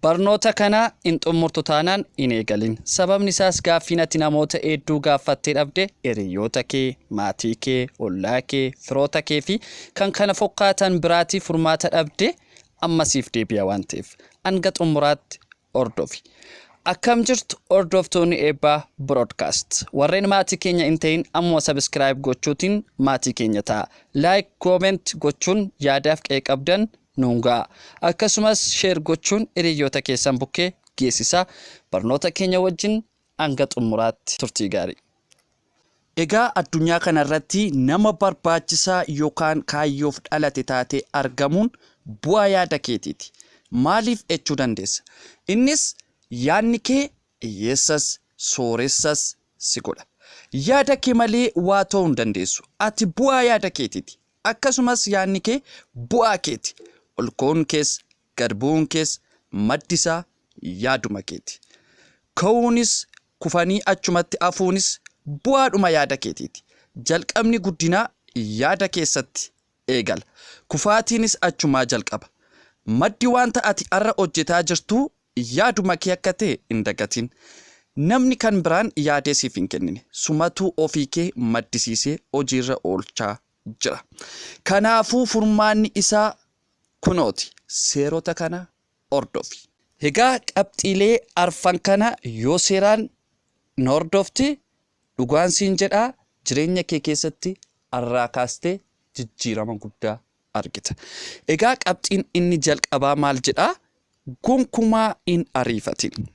Barnoota kana hin xumurtu taanaan hin eegalin. Sababni isaas gaaffiin ati namoota hedduu gaaffattee dhabde hiriyoota kee, maatii kee, ollaa kee, firoota kee fi kan kana fakkaatan biraatii furmaata dhabde amma siif deebi'a waan ta'eef. Hanga xumuraatti hordofi. Akkam jirtu hordoftoonni Eebbaa Broadcast. Warreen maatii keenya hin ta'in ammoo subscribe gochuutiin maatii keenya ta'a. Like, comment gochuun yaadaaf qe'ee qabdan nuun ga'a. Akkasumas share gochuun hiriyoota keessan bukkee geessisaa. Barnoota keenya wajjin hanga xumuraatti turtii gaarii. Egaa addunyaa kanarratti nama barbaachisaa yookaan kaayyoof dhalate taatee argamuun bu'aa yaada keetiiti. Maaliif jechuu dandeessa? Innis yaadni kee hiyyeessas sooressas si godha. Yaada kee malee waa ta'uu hin dandeessu. Ati bu'aa yaada keetiiti. Akkasumas yaadni kee bu'aa keeti. Ol ka'uun kees gad bu'uun kees maddi isaa yaaduma keeti. Ka'uunis kufanii achumatti hafuunis bu'aadhuma yaada keetiiti. Jalqabni guddinaa yaada keessatti eegala. Kufaatiinis achumaa jalqaba. Maddi wanta ati har'a hojjetaa jirtuu yaaduma kee akka ta'e hin dagatin. Namni kan biraan yaadee siif hin kennine. Sumatuu ofii kee maddisiisee hojiirra oolchaa jira. Kanaafuu furmaanni isaa kunooti. Seerota kana hordofi. Egaa qabxiilee arfan kana yoo seeraan na hordofte dhugaan siin jedhaa jireenya kee keessatti har'aa kaastee jijjiirama guddaa argita. Egaa qabxiin inni jalqabaa maal jedhaa? Gonkumaa hin ariifatin.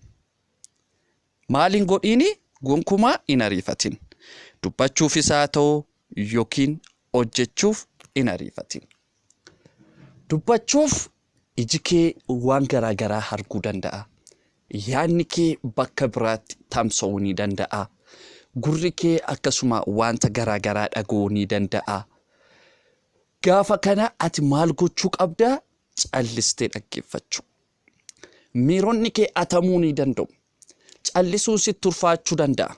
Maaliin godhiini? Gonkumaa hin ariifatin. Dubbachuufis haa ta'u yookiin hojjechuuf hin ariifatin. Dubbachuuf iji kee waan garaa garaa arguu danda'a. Yaadni kee bakka biraatti tamsa'uu ni danda'a. Gurri kee akkasuma wanta garaa garaa dhaga'uu ni danda'a. Gaafa kana ati maal gochuu qabda? Callistee dhaggeeffachuu. Miironni kee atamuu ni danda'u. Callisuun sitti ulfaachuu danda'a.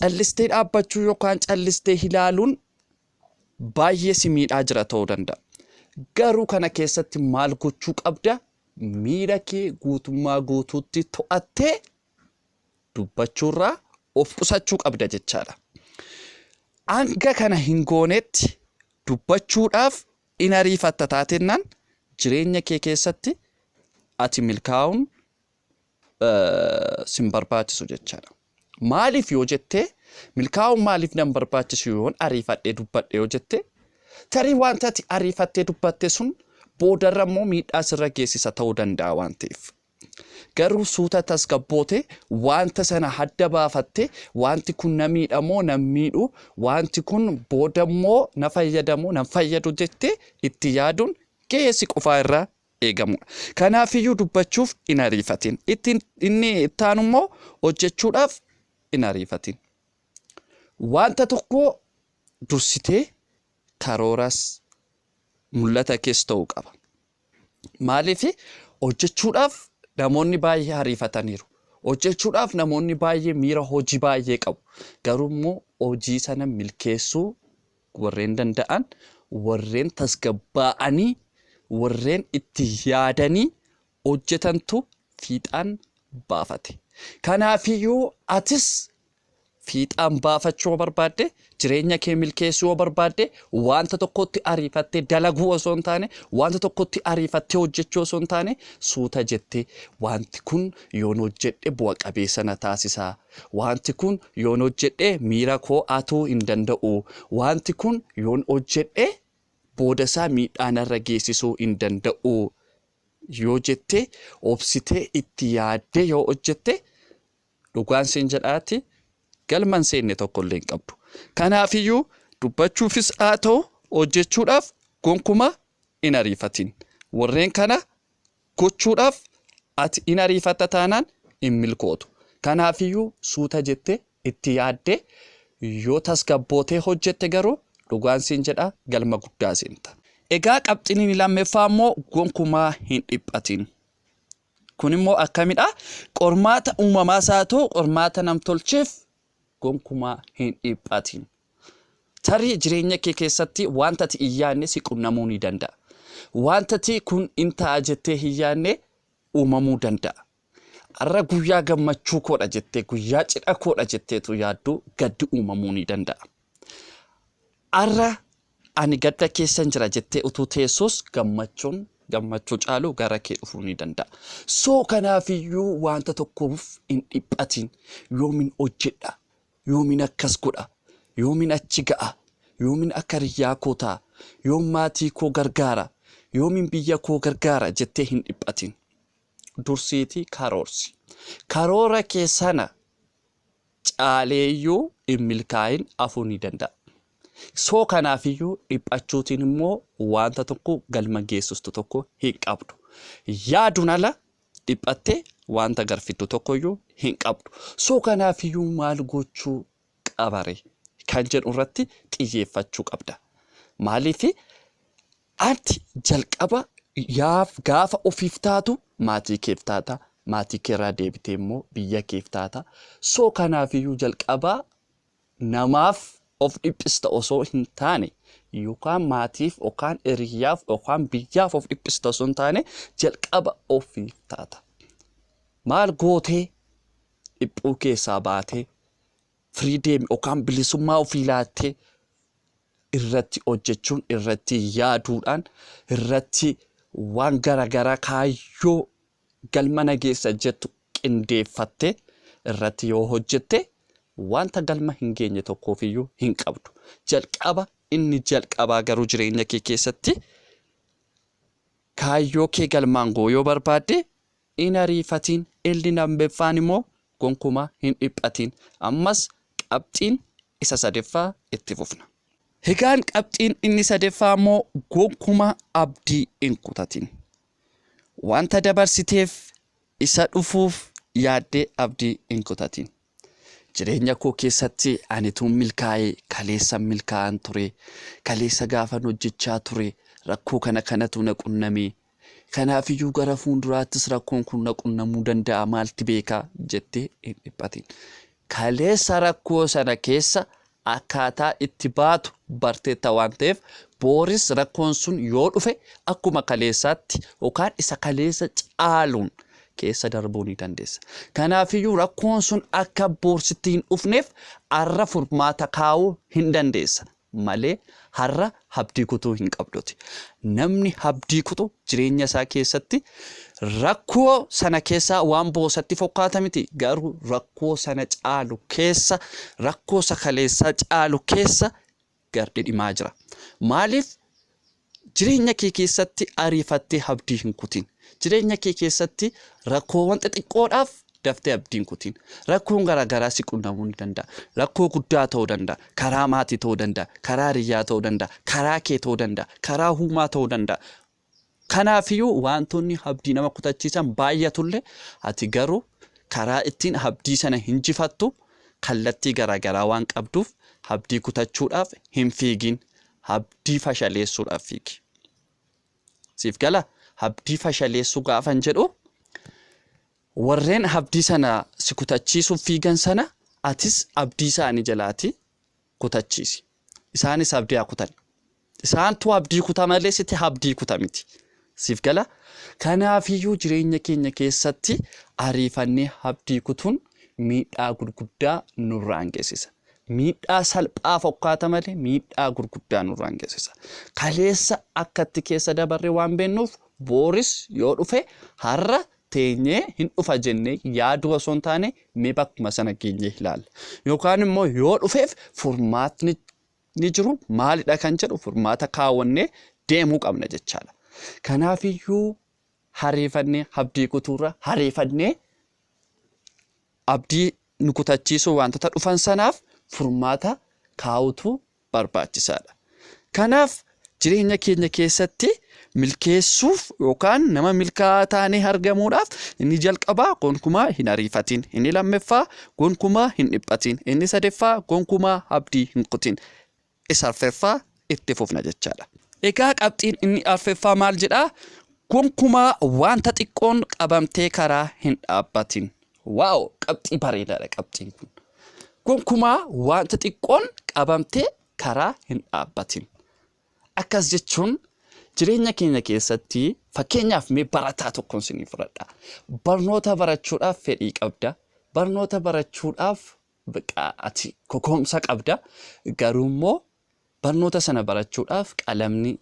Callistee dhaabbachuu yookaan callistee ilaaluun baay'ee si miidhaa jira ta'uu danda'a. Garuu kana keessatti maal gochuu qabda? Miira kee guutummaa guutuutti to'attee dubbachuurraa of qusachuu qabda jechaadha. Hanga kana hin goonetti dubbachuudhaaf in ariifatta taatennaan jireenya kee keessatti ati milkaa'uun sin barbaachisu jechaadha. Maaliif yoo jettee, milkaa'uun maaliif nan barbaachisu yoon ariifadhee dubbadhe yoo jette, tarii wanta ati ariifattee dubbatte sun boodarra immoo miidhaa sirra geessisa ta'uu danda'a waan ta'eef. Garuu suuta tasgabboote wanta sana hadda baafatte, wanti kun na miidha moo nan miidhu, wanti kun booda immoo na fayyada moo nan fayyadu jettee itti yaaduun gahee si qofaa irraa eegamudha. Kanaafiyyuu dubbachuuf hin ariifatin. Inni itti aanu immoo hojjechuudhaaf hin ariifatin. Wanta tokko dursitee karooras mul'ata kees ta'uu qaba. Maaliif hojjechuudhaaf namoonni baay'ee ariifataniiru. Hojjechuudhaaf namoonni baay'ee miira hojii baay'ee qabu. Garuu immoo hojii sana milkeessuu warreen danda'an, warreen tasgabbaa'anii, warreen itti yaadanii hojjetantu fiixaan baafate. Kanaafiyyuu atis fiixaan baafachuu yoo barbaadde, jireenya kee milkeessuu yoo barbaadde, wanta tokkotti ariifattee dalaguu osoo hin taane, wanta tokkotti ariifattee hojjechuu osoo hin taane, suuta jettee wanti kun yoon hojjedhe bu'a qabeessa na taasisa. Wanti kun yoon hojjedhe miira koo atuu hin danda'u. Wanti kun yoon hojjedhe booda isaa miidhaa narra geessisuu hin danda'u. Yoo jettee obsitee itti yaaddee yoo hojjette, dhugaan siin jedhaati galma hin seenne tokko illee hin qabdu. Kanaafiyyuu dubbachuufis haa ta'u hojjechuudhaaf gonkumaa hin ariifatin. Warreen kana gochuudhaaf ati hin ariifatta taanaan hin milkootu. Kanaafiyyuu suuta jettee itti yaaddee yoo tasgabbootee hojjette garuu dhugaan siin jedhaa galma guddaa seenta. Egaa qabxiin inni lammaffaa immoo gonkumaa hin dhiphatin. Kun immoo akkamidha? Qormaata uumamaas haa ta'u qormaata namtolcheef gonkumaa hin dhiphatin. Tarii jireenya kee keessatti wanta ati hin yaadne si qunnamuu ni danda'a. Wanta ati kun hin ta'a jettee hin yaadne uumamuu danda'a. Har'a guyyaa gammachuu koodha jettee, guyyaa cidha koodha jetteetu yaaddu gaddi uumamuu ni danda'a. Har'a ani gadda keessan jira jettee utuu teessus gammachuun gammachuu caalu gara kee dhufuu ni danda'a. So kanaafiyyuu wanta tokkoof hin dhiphatin. Yoomin hojjedha, yoomin akkas godha, yoomin achi ga'a, yoomin akka hiriyyaa koo ta'a, yoom maatii koo gargaara, yoomin biyya koo gargaara jettee hin dhiphatin. Dursiitii karoorsi. Karoora kee sana caaleeyyuu hin milkaa'in hafuu ni danda'a. So kanaafiyyuu dhiphachuutiin immoo wanta tokko galma geessistu tokko hin qabdu. Yaaduun ala dhiphattee wanta garfiddu tokkoyyuu hin qabdu. So kanaafiyyuu maal gochuu qabare kan jedhu irratti xiyyeeffachuu qabda. Maaliif ati jalqaba yaaf gaafa ofiif taatu maatii keef taata, maatii keerraa deebitee immoo biyya keef taata. So kanaafiyyuu jalqabaa namaaf of dhiphista osoo hin taane, yookaan maatiif yookaan hiriyyaaf yookaan biyyaaf of dhiphista osoo hin taane, jalqaba ofiif taata. Maal gootee dhiphuu keessaa baatee freedom yookaan bilisummaa ofii laattee irratti hojjechuun, irratti yaaduudhaan, irratti waan garaagaraa kaayyoo galma nageessa jettu qindeeffattee irratti yoo hojjette wanta galma hin geenye tokkoofiyyuu hin qabdu. Jalqaba inni jalqabaa garuu jireenya kee keessatti kaayyoo kee galmaan ga'uu yoo barbaadde hin ariifatiin. Inni lammaffaan immoo gonkumaa hin dhiphatiin. Ammas qabxiin isa sadaffaa itti fufna. Egaan qabxiin inni sadaffaa immoo gonkumaa abdii hin kutatin. Wanta dabarsiteef isa dhufuuf yaaddee abdii hin kutatin. Jireenya koo keessatti ani tun milkaa'ee, kaleessa milkaa'an ture, kaleessa gaafan hojjechaa ture rakkoo kana kanatu na qunname, kanaafiyyuu gara fuulduraattis rakkoon kun na qunnamuu danda'a, maalti beekaa jettee hin dhiphatin. Kaleessa rakkoo sana keessa akkaataa itti baatu barteetta waan ta'eef, booris rakkoon sun yoo dhufe akkuma kaleessaatti yookaan isa kaleessa caaluun keessa darbuu ni dandeessa. Kanaafiyyuu rakkoon sun akka boorsitti hin dhufneef har'a furmaata kaa'uu hin dandeessa malee har'a abdii kutuu hin qabduti. Namni abdii kutu jireenya isaa keessatti rakkoo sana keessaa waan boosatti fokkaata miti, garuu rakkoo sana caalu keessa, rakkoo isa kaleessaa caalu keessa gar dhidhimaa jira. Maaliif jireenya kee keessatti ariifattee abdii hin kutin? Jireenya kee keessatti rakkoowwan xixiqqoodhaaf daftee abdii hin kutin. Rakkoon garaagaraa si qunnamuu ni danda'a. Rakkoo guddaa ta'uu danda'a. Karaa maatii ta'uu danda'a. Karaa hiriyyaa ta'uu danda'a. Karaa kee ta'uu danda'a. Karaa uumaa ta'uu danda'a. Kanaafiyyuu wantoonni abdii nama kutachiisan baay'atullee, ati garuu karaa ittiin abdii sana hinjifattu kallattii garaagaraa waan qabduuf abdii kutachuudhaaf hin fiigin. Abdii fashaleessuudhaaf fiigi. Siif gala? Abdii fashaleessuu gaafan jedhu, warreen abdii sana si kutachiisuuf fiigan sana atis abdii isaanii jalaati kutachiisi. Isaanis abdii haa kutan. Isaantu abdii kuta malee sitti abdii kuta miti. Siif gala? Kanaafiyyuu jireenya keenya keessatti ariifannee abdii kutuun miidhaa gurguddaa nurraan geessisa. Miidhaa salphaa fokkaata malee miidhaa gurguddaa nurraan geessisa. Kaleessa akkatti keessa dabarre waan beennuuf, booris yoo dhufe har'a teenyee hin dhufa jennee yaaduu osoo hin taane, mee bakkuma sana geenyee ilaalla. Yookaan immoo yoo dhufeef furmaatni ni jiru maalidha kan jedhu furmaata kaawwannee deemuu qabna jechaadha. Kanaafiyyuu ariifannee abdii kutuurra ariifannee abdii nu kutachiisuu wantoota dhufan sanaaf furmaata kaa'utu barbaachisaadha. Kanaaf jireenya keenya keessatti milkeessuuf yookaan nama milkaa'aa taanee argamuudhaaf, inni jalqabaa gonkumaa hin ariifatin, inni lammaffaa gonkumaa hin dhiphatin, inni sadaffaa gonkumaa abdii hin kutin, isa arfaffaa itti fufna jechaadha. Egaa qabxiin inni arfaffaa maal jedhaa? Gonkumaa wanta xiqqoon qabamtee karaa hin dhaabbatin. Wow, qabxii bareedaadha qabxiin kun. Gonkumaa wanta xiqqoon qabamtee karaa hin dhaabbatin. Akkas jechuun Jireenya keenya keessatti fakkeenyaaf mee barataa tokkoon isinii fudhadha. Barnoota barachuudhaaf fedhii qabda. Barnoota barachuudhaaf ati kokoomsa qabda. Garuu immoo barnoota sana barachuudhaaf qalamni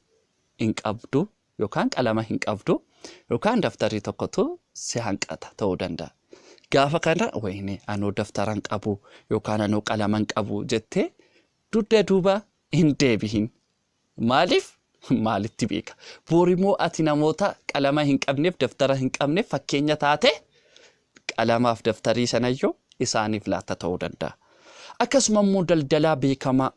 hin qabdu yookaan qalama hin qabdu yookaan daftarri tokkotu si hanqata ta'uu danda'a. Gaafa kana wayne anoo daftara hin qabu yookaan anoo qalama hin qabu jettee dugda duuba hin deebihin. Maaliif? Maalitti beeka? Borimmoo ati namoota qalama hin qabneef daftara hin qabneef fakkeenya taate qalamaaf daftarii sanayyuu isaaniif laatta ta'uu danda'a. Akkasuma immoo daldalaa beekamaa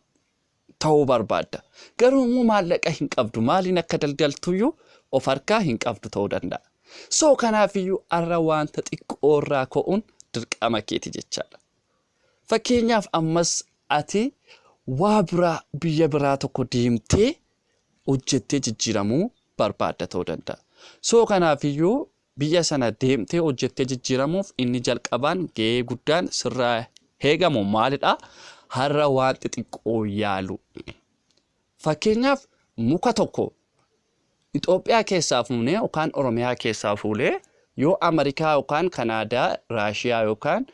ta'uu barbaadda. Garuu immoo maallaqa hin qabdu. Maaliin akka daldaltuyyuu of harkaa hin qabdu ta'uu danda'a. So kanaafiyyuu har'a wanta xiqqoorraa ka'uun dirqama keeti jechaadha. Fakkeenyaaf ammas ati waa biraa biyya biraa tokko deemtee hojjettee jijjiiramuu barbaadda ta'uu danda'a. So kanaafiyyuu biyya sana deemtee hojjettee jijjiiramuuf inni jalqabaan gahee guddaan sirraa eegamu maalidha? Har'a waan xixiqqoo yaalu. Fakkeenyaaf muka tokko Itoophiyaa keessaa fuunee yookaan Oromiyaa keessaa fuunee yoo Ameerikaa yookaan Kanaadaa, Raashiyaa yookaan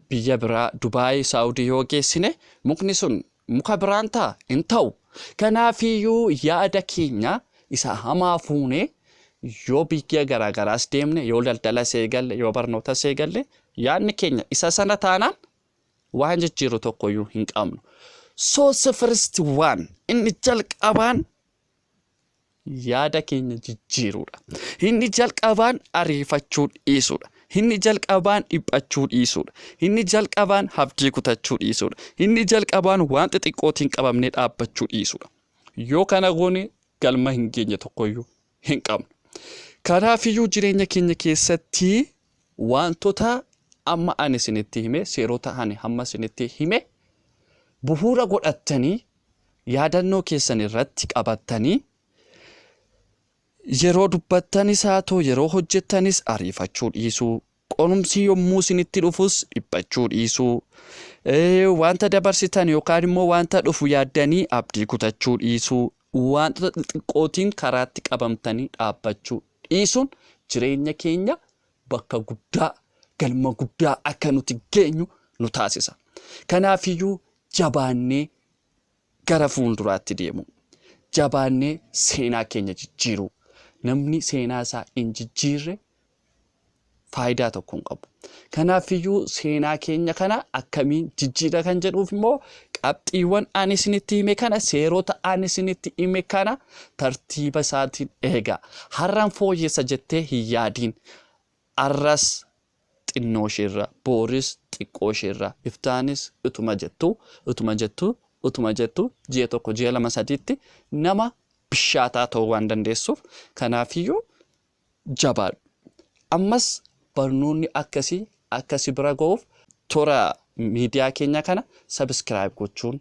biyya biraa Dubaayii, Saawudii yoo geessine mukni sun muka biraan ta'a hin ta'u. Kanaafiyyuu yaada keenya isa hamaa fuunee yoo biyya garaagaraas deemne, yoo daldalas eegalle, yoo barnootas eegalle yaadni keenya isa sana taanaan waan jijjiiru tokkoyyuu hin qabnu. So the first one inni jalqabaan yaada keenya jijjiiruudha. Inni jalqabaan ariifachuu dhiisuudha. Inni jalqabaan dhiphachuu dhiisuudha. Inni jalqabaan abdii kutachuu dhiisuudha. Inni jalqabaan waan xixiqqootiin qabamnee dhaabbachuu dhiisuudha. Yoo kana goone galma hin geenye tokkoyyuu hin qabnu. Kanaafiyyuu jireenya keenya keessatti wantoota amma ani isinitti hime, seerota ani hamma isinitti hime bu'uura godhattanii yaadannoo keessan irratti qabattanii yeroo dubbattanis haa ta'u yeroo hojjettanis ariifachuu dhiisuu, qorumsi yommuu isinitti dhufus dhiphachuu dhiisuu, wanta dabarsitan yookaan immoo wanta dhufu yaaddanii abdii kutachuu dhiisuu, wantoota xixiqqootiin karaatti qabamtanii dhaabbachuu dhiisuun jireenya keenya bakka guddaa, galma guddaa akka nuti geenyu nu taasisa. Kanaafiyyuu jabaannee gara fuulduraatti deemu. Jabaannee seenaa keenya jijjiiruu. Namni seenaa isaa hin jijjiirre faayidaa tokko hin qabu. Kanaafiyyuu seenaa keenya kana akkamiin jijjiira kan jedhuuf immoo qabxiiwwan ani isinitti hime kana, seerota ani isinitti hime kana tartiiba isaatiin eegaa. Har'aan fooyyessa jettee hin yaadiin. Har'as xinnoo isheerra, booris xiqqoo isheerra, iftaanis utuma jettu, utuma jettu, utuma jettu ji'a tokko, ji'a lama, sadiitti nama bishaataa ta'uu waan dandeessuuf kanaafiyyuu jabaadhu. Ammas barnoonni akkasii akkasi bira ga'uuf toora miidiyaa keenya kana subscribe gochuun,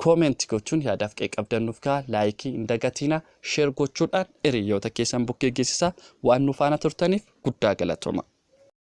comment gochuun, yaadaaf qeeqabdan nuuf ka'a, like hin dagatina, share gochuudhaan hiriyoota keessan bukkee geessisaa. Waan nu faana turtaniif guddaa galatooma.